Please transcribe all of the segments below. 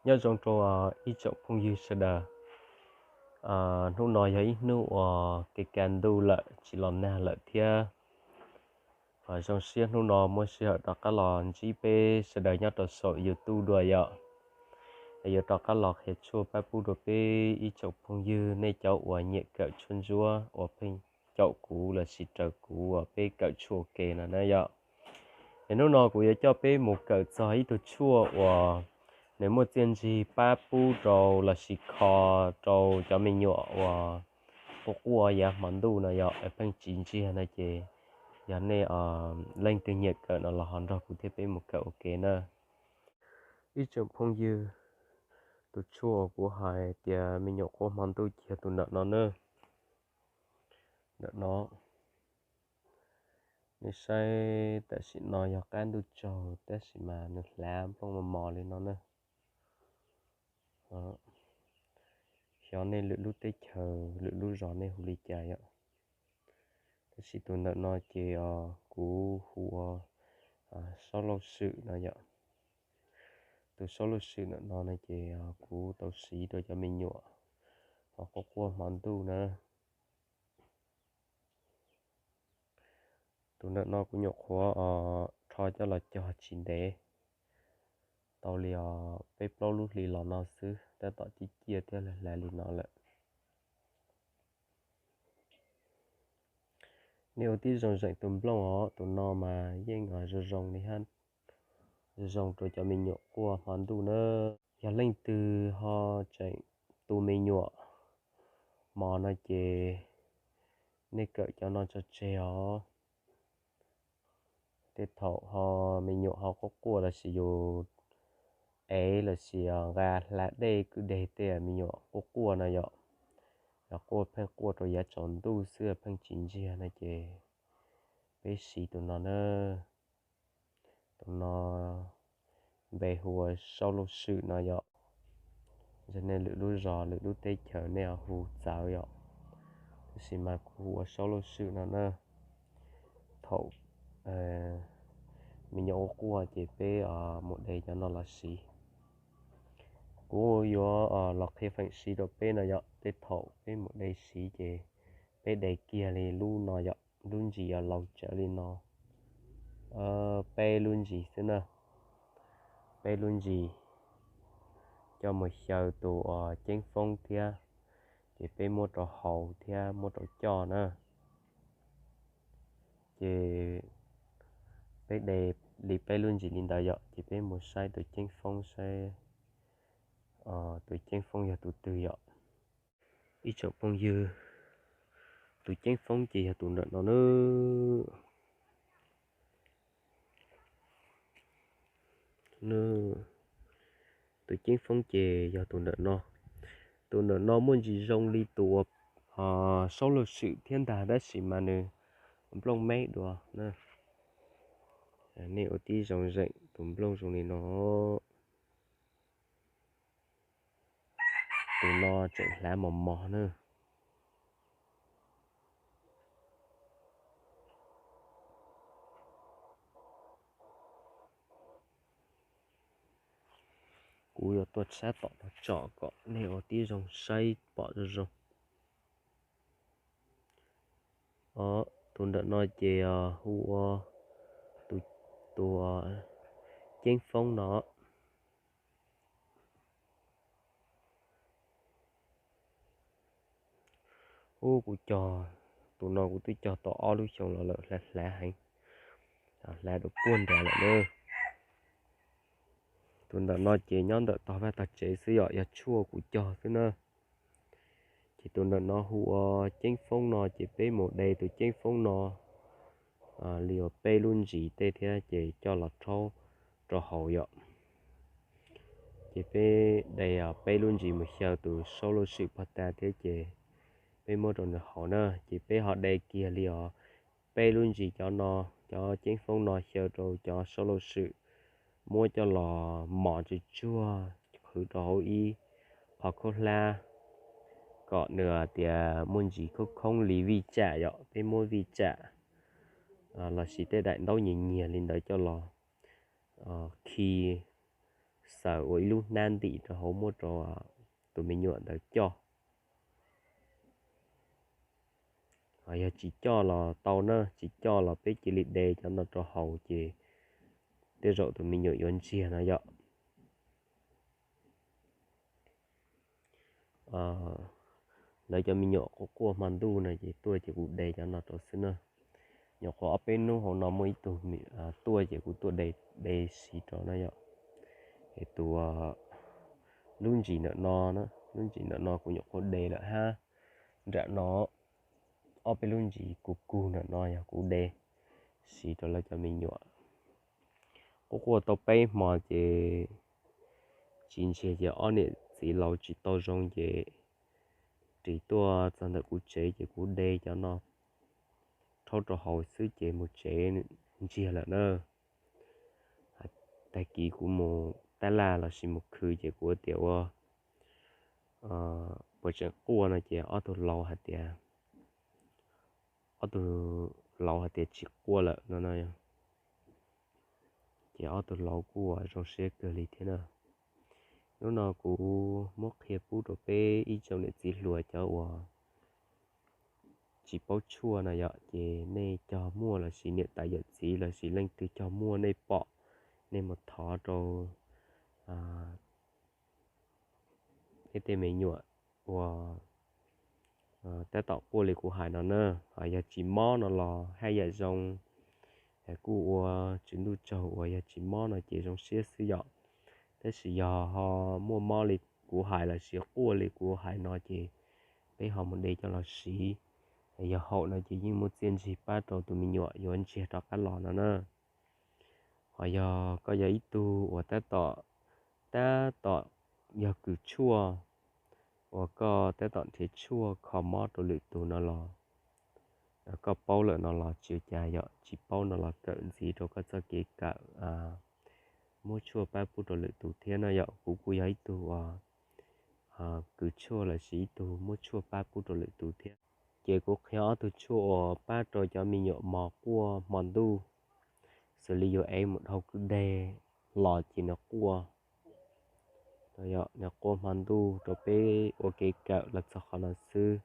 Nyob zoo rau ib tsoom phooj ywg sawv daws. Hnub no yog ib hnub uas kev kaj ntug lawm tsis los nag lawm thiab. Zoo siab hnub no muaj sij hawm rov qab los ntsib peb sawv daws nyob rau saum YouTube dua yom. Es yuav rov qab los qhia tshuaj pab pub rau peb ib tsoom phooj ywg nej cov uas nyiam kawm tshuaj ntsuab uas pheej caum kuv lossis raws kuv uas peb kawm tshuaj ua ke no na yom. Es hnub no kuv yuav coj peb mus kawm txog ib tug tshuaj uas nws muaj txiaj ntsig pab pub rau lossis kho rau cov me nyuam uas quaj quaj yav hmo ntuj no yom, pheej tsis ntsiag no ces yog nej leej twg nyiam kawm no los ho nrog kuv thiab peb mus kawm ua ke na. Ib tsoom phooj ywg, tus tshuaj uas kuv hais tias me nyuam quaj hmo ntuj ces yog tus ntawm no na. Ntawm no, nej saib tam sim no yog qab ntuj tsaug tab sis mas nws hlav nplooj mos mos li no na. Xyov nej lwm lub teb chaws lwm lub zos nej hu li cas yom. Tab sis tus ntawm no ces kuv hu ua saub lauj swm no yom. Tus saub lauj swm ntawm no no ces kuv tau siv rau cov me nyuam ho quaj quaj hmo ntuj na. Tus ntawm no kuv nyuam qhuav rho coj los cog tsis ntev, tau li os peb plaub lub hlis los no xwb tab tom ciaj ciaj thiab hlav hlav li no lawm. Nej ua tib zoo zeem tus nplooj os, tus no mas yeej zoo zoo li hab, zoo zoo rau cov me nyuam quaj hmo ntuj na. Yog leej twg ho tseem tu me nyuam mos no ces nej kawm cov no tso tseg os. Tej thaum ho me nyuam ho quaj quaj lossis yus ev lossis nqa hla dej kwj deg tej me nyuam quaj quaj no yom, yog quaj pheej quaj rau yav tsaus ntuj xwb pheej tsis ntsiag no ces peb siv tus no na. Tus no npe hu ua saub lauj swm no yom. Yog nej lwm lub zos lwm lub teb chaws nej ho hu txawv yom, tab sis mas kuv hu ua saub lauj swm no na. Thaum me nyuam quaj quaj ces peb mus de cov no los siv. Kuv yuav los qhia feem siv rau peb no yom, tej thaum peb mus de siv ces peb de kiag li lub no yom, lub ntsis yog laus tsawv li no, peb lub ntsis xwb na. Peb lub ntsis coj mus xyaw tus ceeb foob thiab, ces peb muab rau haus thiab muab rau coj na. Ces peb de li peb lub ntsis li ntawd yom, ces peb mus saib tus ceeb foob saib tus ceeb foob yog tus twg yom. Ib tsoom phooj ywg, tus ceeb foob ces yog tus ntawm no na. Tus ceeb foob ces yog tus ntawm no. Tus ntawm no muaj ntsis zoo li tus uas saub lauj swm thiab ntag tab sis mas nws nplooj meb dua. Nej ua tib zoo zeem tus nplooj zoo li no. Tus no tseem hlav mos mos na. Kuv yuav tuaj tshab tom no tso kom nej ua tib zoo saib pom zoo zoo. Tus ntawm no ces hu ua tus ceeb foob no. Ub, kuv cog, tus no kuv twb cog tau ob lub xyoo los lawm, hlav hlav heev, hlav rau puag nrad lawm na. Tus ntawm no ces nyob ntawm tog vaj tog tsev xwb yom, yog tshuaj kuv cog xwb na. Ces tus ntawm no hu ua ceeb foob no ces peb mus de tus ceeb foob no li uas peb lub ntsis tej thiab ces coj los rhaub rau haus yom. Ces peb de peb lub ntsis mus xyaw tus saub lauj swm pog tas thiab ces peb muab rau nws haus na. Ces peb ho de kiag li os peb lub ntsis cov no, cov ceeb foob no xyaw rau cov saub lauj swm, muab coj los mos tsuag tsuag qhwv rau hauv ib qho khaub hlab kom nws tias muaj ntsis khoob khoob li vij tsam yom. Peb muab vij tsam lossis tej daim ntaub nyias nyias li ntawd coj los khi xaws ua ib lub hnab ntim rau hauv muab rau tus me nyuam ntawd coj. Yog tsis coj los tau na, tsis coj los peb cia li de cov no rau haus ces tej zaum tus me nyuam yuav ntsiag no yom. Lawv cov me nyuam quaj quaj hmo ntuj no ces tuaj ces kuv de cov no rau xwb na. Nyuam qhuav ob peb hnub hauv no muaj ib tug tuaj ces kuv tuaj de, de siv rau na yom. Es tus lub ntsis ntawm no, lub ntsis ntawm no kuv nyuam qhuav de lawm hab. Nram no ob peb lub ntsis kug kug ntawm no yog kuv de siv rau lawv cov me nyuam. Quaj quaj tau peb hmo ces tsis ntsiag ces ob niam txiv laus tsis tau zoo ces ris tuaj txog ntawm kuv tsev ces kuv de cov no rhaub rau haus xwb ces mus tsev ntsiag lawm na. Tag kis kuv mus tab laj lossis mus khw ces kuv tias ua puas tseem quaj no ces ob tug laus hais tias, ob tug laus hais tias tsis quaj lawm no no. Ces ob tug laus kuj ua zoo siab kawg li thiab na. Hnub no kuv muab qhia pub rau peb ib tsoom niam txiv hluas cov uas tsis paub tshuaj no yom, ces nej cog muaj lossis niam tais yawm txiv lossis leej twg cog muaj nej pom, nej mus thov rau nej tej me nyuam uas tab tom quaj li kuv hais no na. Ho yog tsis mob no los haj yam zoo, kuj ua Tswv Ntuj tsaug uas yog tsis mob no ces zoo siab xwb yom. Tab sis yog ho muaj mob li kuv hais lossis quaj li kuv hais no ces peb ho mus de coj los siv. Yog haum no ces yeej muaj txiaj ntsig pab rau tus me nyuam yuav ntsiag rov qab los no na. Ho yog koj yog ib tug uas tab tom, tab tom yog kws tshuaj uas koj tab tom nrhiav tshuaj kho mob rau lwm tus no los, koj paub lawm no los tsis ua cas yom, tsis paub no los kawm ntxiv rau koj txoj kev kawm muab tshuaj pab pub rau lwm tus thiab no yom. Kuv kuj yog ib tug uas kws tshuaj lossis ib tug muab tshuaj pab pub rau lwm tus thiab. Ces kuv qhia ob tug tshuaj uas pab rau cov me nyuam mos quaj hmo ntuj, xws li yus ev mus dhau kwj deg los ces nws quaj. Nws quaj hmo ntuj rau peb ua kev kawm los txog qhov no xwb.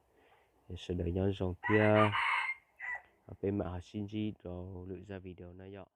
Sawv daws nyob zoo thiab, peb mam ho sib ntsib rau lwm zaj video no yom.